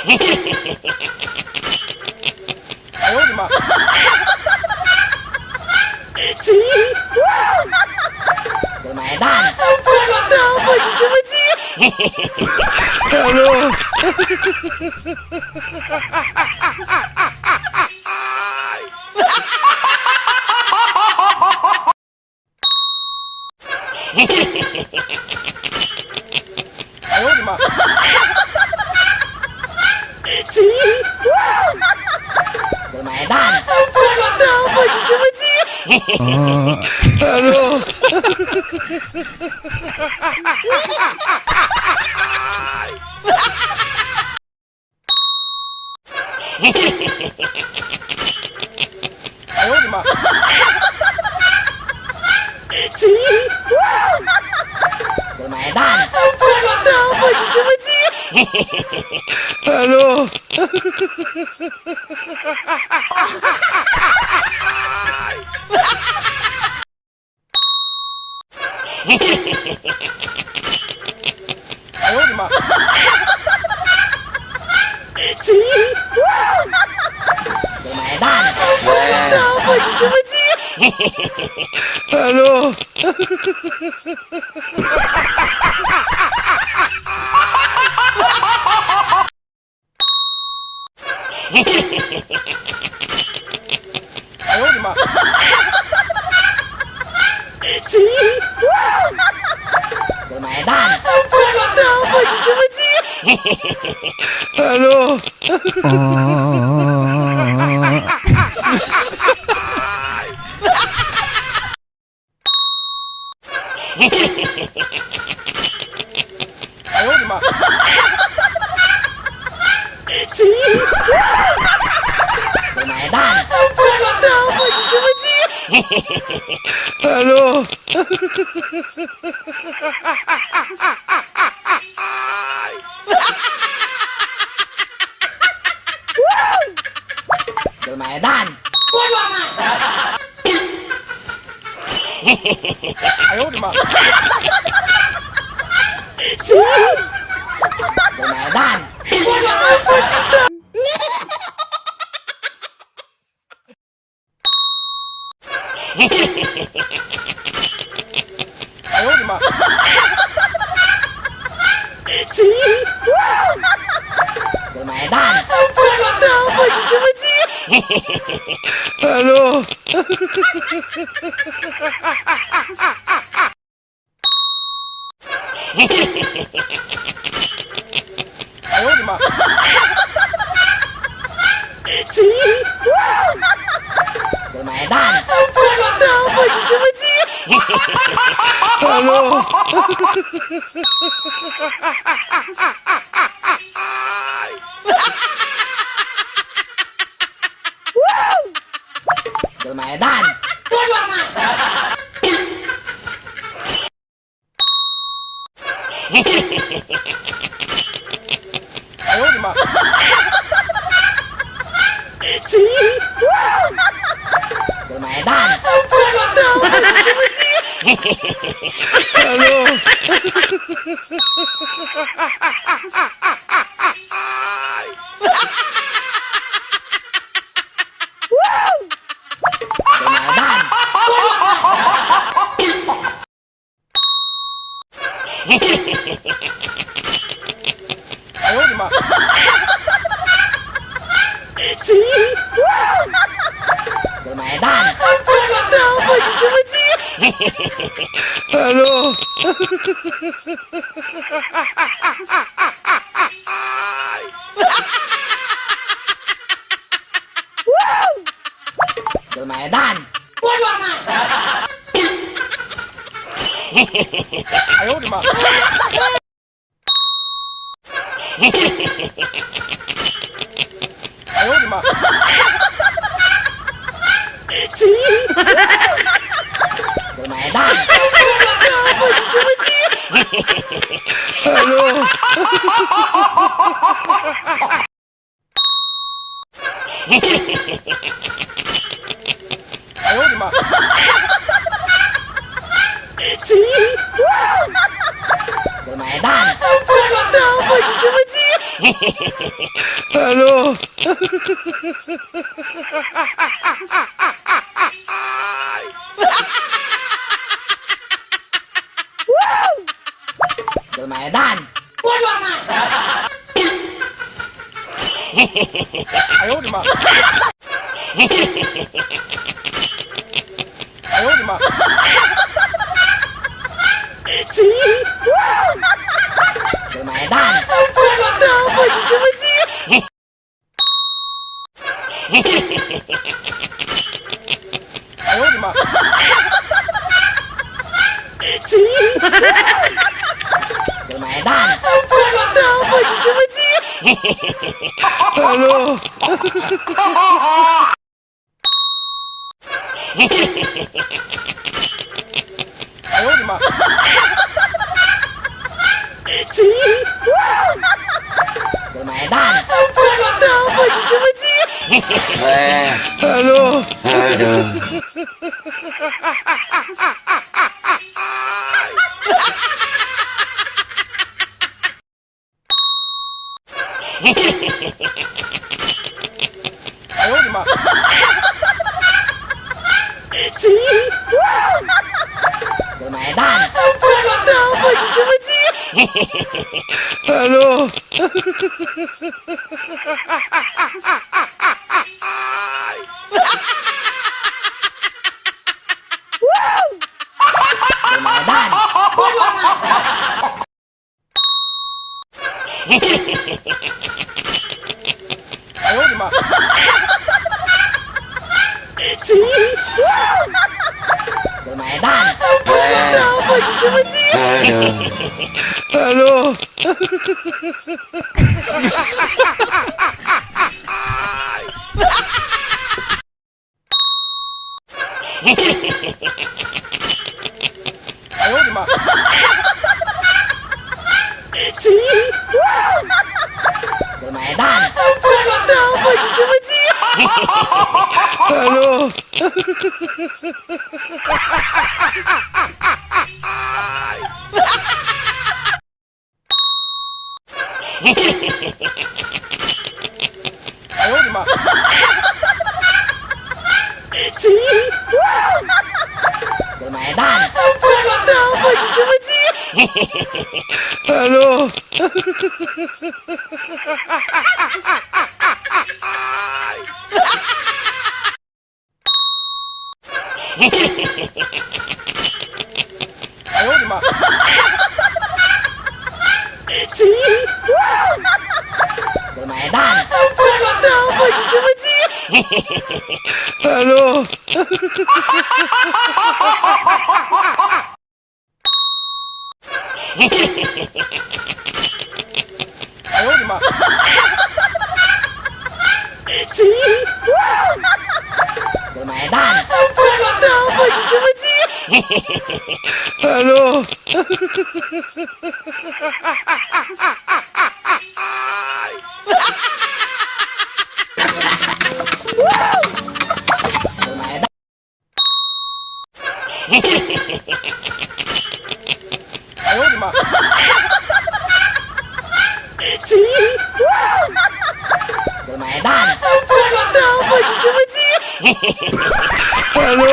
哎呦我的妈！我买单。不知道，我就这么记。哎呦我的妈！我买单。不知道，我就这么记。哎呦我的妈！我买单。不知道，我就这么记。哎呦我的妈！我买单。不知道，我就这么记。哎呦我的妈！我买单。不知道，我就这么记。哎呦我的妈！我买单。不知道，我就这么记。我买单。哎呦我的妈！我买单。不知道。哎呦我的妈！我买单。不知道，我就这么记。哎呦我的妈！我买单。不知道，我就这么记。我买单。哎呦我的妈！我买单。不知道，我就这么记。我买单。哎呦我的妈！我买单。不知道，我就这么记。我买单。哎呦我的妈！哎呦我的妈！我买单。不知道，我就这么记。哎呦我的妈！我买单。不知道，我就这么记。Hello. 买单。哎呦我的妈！哎呦我的妈！谁？买单。不知道，我就这么记。哎呦我的妈！谁？买单。不知道，我就这么记。Hello。哎呦我的妈！谁？买单。不知道，我就这么记。Hello。哎呦我的妈！谁？买单。不知道，我就这么记。Hello。买单。哎呦我的妈！谁？买单。不知道，我就这么记。Hello。哎呦我的妈！谁？买单。不知道，我就这么记。Hello。哎呦我的妈！谁？买单。不知道，我就这么记。Hello。哎呦我的妈！谁？买单。不知道，我就这么记。Hello。哎呦我的妈！谁？买单。不知道，我就这么记。Hello。买单。哎呦我的妈！谁？买单。不知道，我就这么记。Hello。